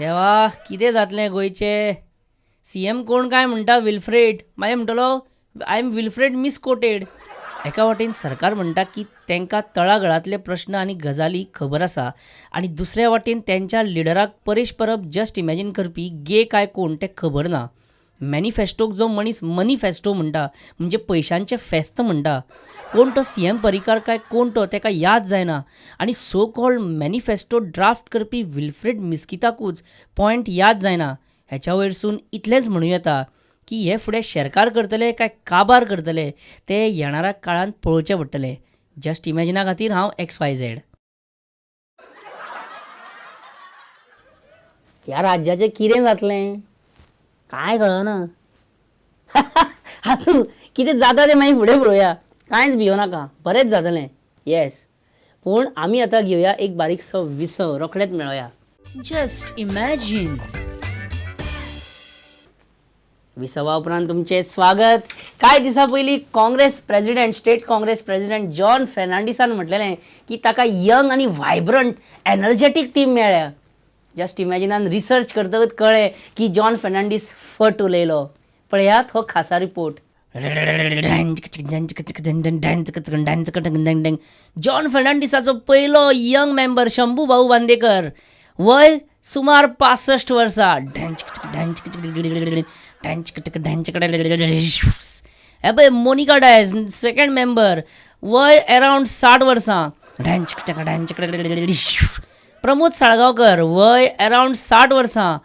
देवा, कितें जातलें गोंयचें? सी एम कोण काय म्हणटा विल्फ्रेड, मागीर म्हणटलो I am Wilfred misquoted. एका वाटेन सरकार म्हणटा की तांकां तळागळांतले प्रश्न आनी गजाली खबर आसा आनी दुसऱ्या वाटेन तेंच्या लिडराक परेश परब जस्ट इमॅजीन करपी गे काय कोण तें खबर ना. मॅनिफेस्टोक जो मनीस मनीफेस्टो म्हणटा म्हणजे पयशांचें फेस्त म्हणटा, कोण तो सी एम पर्रीकार काय कोण तो तेका याद जायना. आनी सो कॉल्ड मॅनिफेस्टो ड्राफ्ट करपी विल्फ्रेड मिस्किताकूच पॉयंट याद जायना. हेच्या वयरसून इतलेंच म्हणूं येता की हे फुडें शेरकार करतले काय काबार करतले ते येणाऱ्या काळांत पळोवचें पडटलें. जस्ट इमॅजिना खातीर हांव एक्स वाय झेड. ह्या राज्याचें कितें जातलें कांय कळना. आसूं, कितें जाता तें मागीर फुडें पळोवया, कांयच भियो नाका, बरेंच जातलें. येस, पूण आमी आतां घेवया एक बारीकसो विसव, रोखडेच मेळोया. Just imagine. विसवा उपरांत तुमचें स्वागत. कांय दिसां पयलीं Congress president, state Congress president John फेर्नांडीसान म्हटलेलें की ताका यंग आनी व्हायब्रंट एनर्जेटीक टीम मेळ्ळ्या. जस्ट इमॅजिनान रिसर्च करतकच कळ्ळें की जॉन फेर्नांडीस फट उलयलो. पळयात हो खासा रिपोर्ट. जॉन फेर्नांडीसाचो पयलो यंग मेंबर शंभू भाऊ बांदेकर, वय सुमार 65 वर्सां. हे पळय मोनिका डायस सेकंड मेंबर, वय अरावंड 60 वर्सां. प्रमोद साळगांवकर, वय अरावंड 60 वर्सां.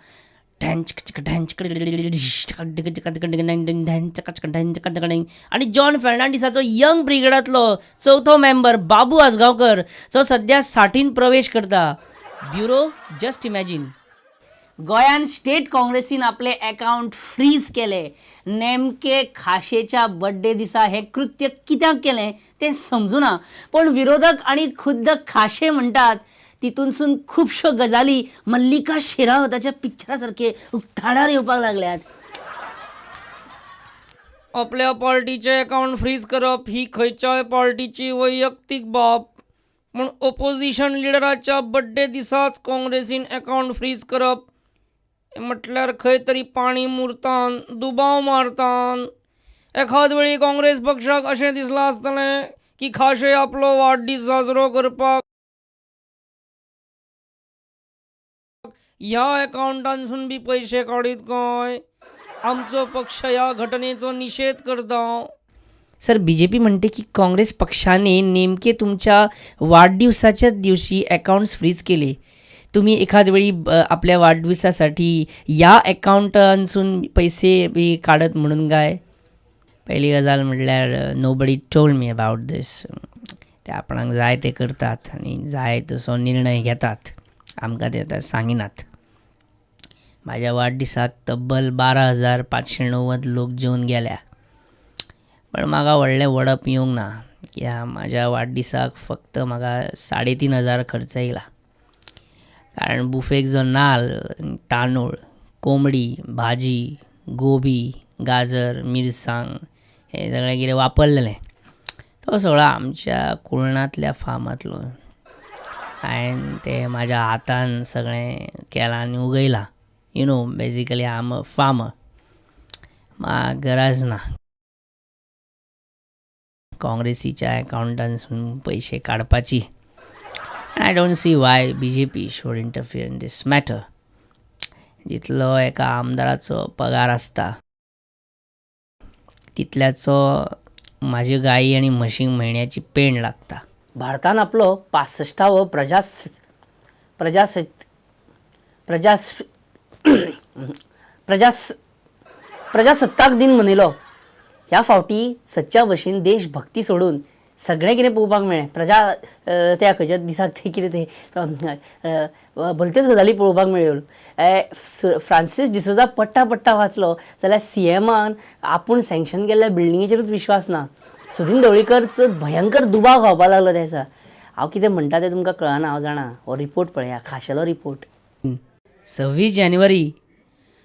आनी जॉन फेर्नांडीसाचो यंग ब्रिगेडांतलो चवथो मेंबर बाबू आजगांवकर, जो सद्या 60 प्रवेश करता. Bureau just imagine. गोंयान स्टेट काँग्रेसीन आपले अकाउंट फ्रीज केले. नेमके खाशेच्या बड्डे दिसा हें कृत्य कित्याक केलें तें समजुना, पूण विरोधक आनी खुद्द खाशे म्हणटात तितूनसून खुबश्यो गजाली मल्लिका शेरावताच्या पिक्चरा सारके उक्ताडार येवपाक लागल्यात. आपल्या पार्टीचें अकाउंट फ्रीज करप ही खंयच्याय पार्टीची वैयक्तीक बाब, पूण ओपोजिशन लिडराच्या बड्डे दिसाच काँग्रेसीन अकाउंट फ्रीज करप म्हटल्यार खंय तरी पाणी मुरतान, दुबाव मारतान. एखाद वेळी काँग्रेस पक्षाक अशें दिसलां आसतलें की खाशे आपलो वाडदीस साजरो करपाक ह्या अकाउंटांसून बी पयशे काडीत काय. आमचो पक्ष ह्या घटनेचो निशेध करता. सर, बी जे पी म्हणते की काँग्रेस पक्षाने नेमके तुमच्या वाढदिवसाच्याच दिवशी अकाउंट्स फ्रीज केले. तुम्ही एखाद वेळी आपल्या वाढदिवसासाठी या अकाउंटांसून पैसे बी काडत म्हणून काय? पहिली गजाल म्हटल्यार nobody told me about this. ते आपणाक जाय ते करतात आनी जाय तसो निर्णय घेतात, आमकां ते आतां सांगिनात. म्हाज्या वाडदिसाक तब्बल 12,590 लोक जेवन गेल्या, पण म्हाका व्हडलें वडप येवंक ना. कित्याक म्हाज्या वाडदिसाक फक्त म्हाका 3,500 खर्च येयला. कारण बुफेक जो नाल्ल, तांदूळ, कोंबडी, भाजी, गोबी, गाजर, मिरसांग हें सगळें कितें वापरलेलें तो सगळो आमच्या कुळणांतल्या फार्मांतलो. हांवें तें म्हाज्या हातान सगळें केलां आनी उगयलां. You know, basically I am a farmer. म्हाका गरज ना काँग्रेसीच्या अकाउंटांसून पयशे काडपाची. I don't see why B J P should interfere in this matter. जितलो एका आमदाराचो पगार आसता तितल्याचो म्हाज्यो गायी आनी म्हशींक म्हयन्याची पेण लागता. भारतान आपलो 65वो प्रजास प्रजास प्रजास प्रजास प्रजासत्ताक दिन मनयलो. ह्या फावटी सदच्या भशेन देशभक्ती सोडून सगळें कितें पळोवपाक मेळ्ळें. प्रजा त्या खंयच्या दिसाक तें कितें तें भलत्योच गजाली पळोवपाक मेळ्ळ्यो. फ्रांसीस डिसोजा पट्टा पट्टा वाचलो जाल्यार सी एमान आपूण सँक्शन केल्ल्या बिल्डिंगेचेरूच विश्वास ना. सुदीन ढवळीकर भयंकर दुबाव खावपाक लागलो त्या दिसा. हांव कितें म्हणटा तें तुमकां कळना, हांव जाणा. हो रिपोर्ट पळया, खाशेलो रिपोर्ट. 26 जानेवारी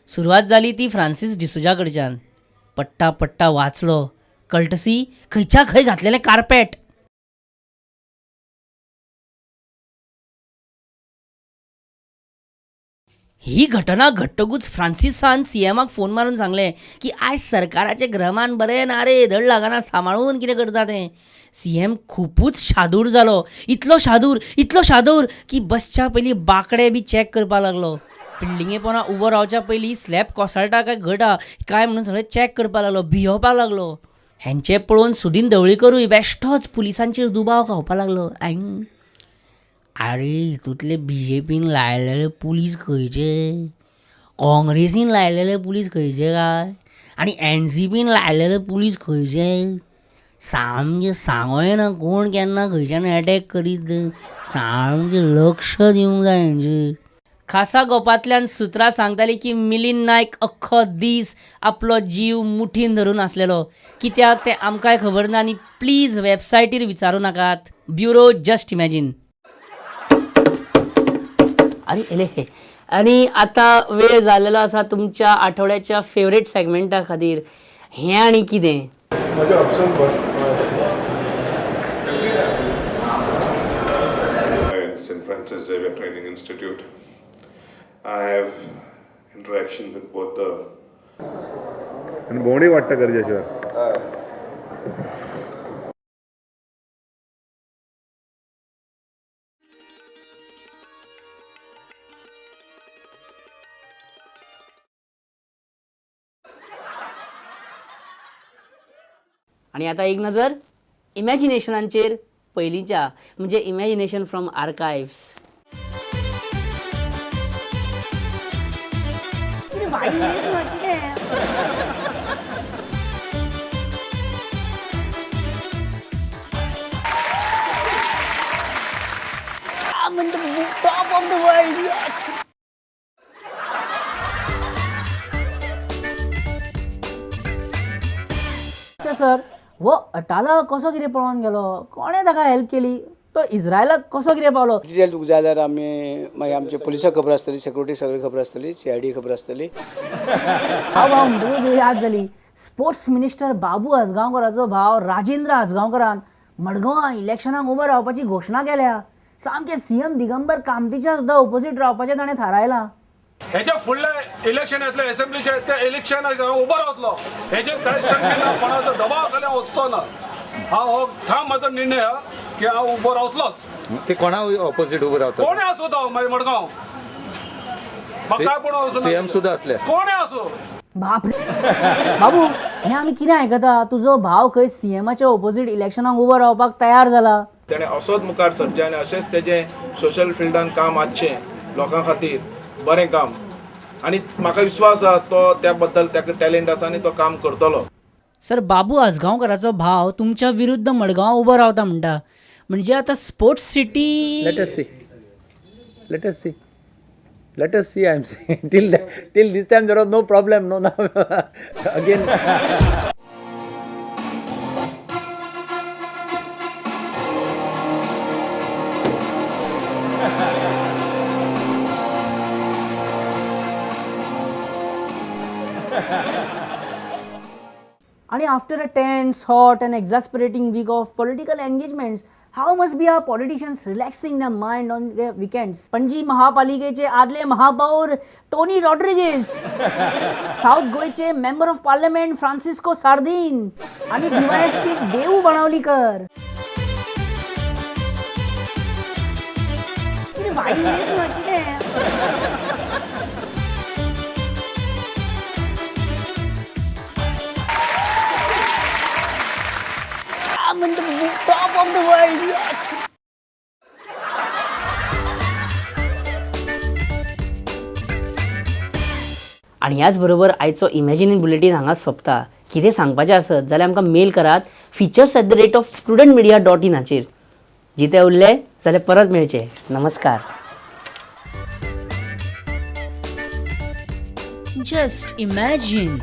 सुरवात जाली ती फ्रांसीस डिसोजा कडच्यान. पट्टा पट्टा वाचलो, कल्टसी खंयच्या खंय घातलेलें कार्पेट. ही घटना घडटकूच फ्रांसिसान सीएमाक फोन मारून सांगलें की आयज सरकाराचें ग्रहमान बरें ना रे, धड लागना, सांबाळून कितें करता तें. सीएम खुबूच शादूर जालो, इतलो शादूर, इतलो शादूर की बसच्या पयलीं बांकडे बी चॅक करपाक लागलो. बिल्डिंगे पोंदा उबो रावच्या पयलीं स्लॅब कोसळटा काय घट आहा काय म्हणून सगळें चॅक करपाक लागलो, भियोवपाक लागलो. हेंचें पळोवन सुदीन ढवळीकरूय बेश्टोच पुलिसांचेर दुबाव खावपाक लागलो. आनी आरे हितूंतले बीजेपीन लायलेले पुलीस खंयचे, काँग्रेसीन लायलेले पुलीस खंयचे काय, आनी एनसीपीन लायलेले पुलीस खंयचे, सामकें सांगो येना कोण केन्ना खंयच्यान एटॅक करीत, सामकें लक्ष दिवंक जाय हेंचेर. खासा गोपांतल्यान सुत्रां सांगतालीं की मिलिंद नायक अख्खो दीस आपलो जीव मुठीन धरून आसलेलो. कित्याक तें आमकांय खबर ना आनी प्लीज वेबसायटीर विचारूं नाकात. Bureau just imagine. आनी एले आनी आतां वेळ जाल्लेलो आसा तुमच्या आठवड्याच्या फेवरेट सेगमेंटा खातीर, हें आनी कितें. म्हजे option bus. In St. Francis Xavier Training Institute. I have interaction with both the आनी भोंवडी वाडटा गरजे शिवाय. आनी आतां एक नजर इमॅजिनेशनांचेर पयलींच्या, म्हणजे इमॅजिनेशन फ्रॉम आर्कायव्स. कितें भाई, कितें top of the world, yes. Sir, हो अटाला कसो कितें पळोवन गेलो? कोणें ताका हेल्प केली? तो इस्रायलाक कसो कितें पावलो? डिटेल तुका जाय जाल्यार आमी मागीर आमचे पुलिसाक खबर आसतली, सेक्युरिटी सगळी खबर आसतली, सीआयडी खबर आसतली. हांव भाव म्हणटकूच याद जाली, स्पोर्ट्स मिनिस्टर बाबू आजगांवकराचो भाव राजेंद्र आजगांवकरान मडगांवां इलेक्शनाक उबो रावपाची घोशणा केल्या. सामकें सीएम दिगंबर कामतीच्या सुद्दां ओपोजीट रावपाचें ताणें थारायलां. हेच्या फुडलें इलेक्शन येतलें एसेंब्लीचें, त्या इलेक्शनाक हांव उबो रावतलो, हेजेर कांय शंका ना. कोणाचो दबाव खाली हांव वचचो ना. हांव हो ठाम म्हजो निर्णय आहा की हांव उबो रावतलोच. ते कोणा ऑपोजिट उबो रावता? कोणें आसूं तो, मागीर मडगांव म्हाका काय पण वचूं. सीएम सुद्दां आसले. कोणें आसूं. बापरे बाबू, हें आमी कितें आयकता? तुजो भाव खंय सीएमाच्या ओपोजीट इलेक्शनाक उबो रावपाक तयार जाला. तेणें असोच मुखार सरचें आनी अशेंच तेजें सोशल फिल्डान काम आसचें, लोकां खातीर बरें काम, आनी म्हाका विस्वास आसा तो त्या बद्दल ताका टॅलंट आसा आनी तो काम करतलो. सर, बाबू आजगांवकराचो भाव तुमच्या विरुद्ध मडगांव उबो रावता म्हणटा, म्हणजे आतां sports city. Let us see. Let us see. Let us see. I'm saying till this time there was no problem. No, now again. आणि after a tense, hot and exasperating week of political engagements, how must be our politicians relaxing the mind on the weekends? Panaji महापालिकेचे आदले महापौर Tony Rodriguez, south गोंयचे member of parliament Francisco Sardinha आणि DySP देऊ बाणावलीकर. कितें भाई, कितें. I'm in the top of the world, yes! आणि ह्याच बरोबर आयचो इमॅजिनीन बुलेटीन हांगा सोंपता. कितें सांगपाचें आसत जाल्यार आमकां मेल करात features@prudentmedia.in हाचेर. जिते उरले जाल्यार परत मेळचे. नमस्कार. Just imagine.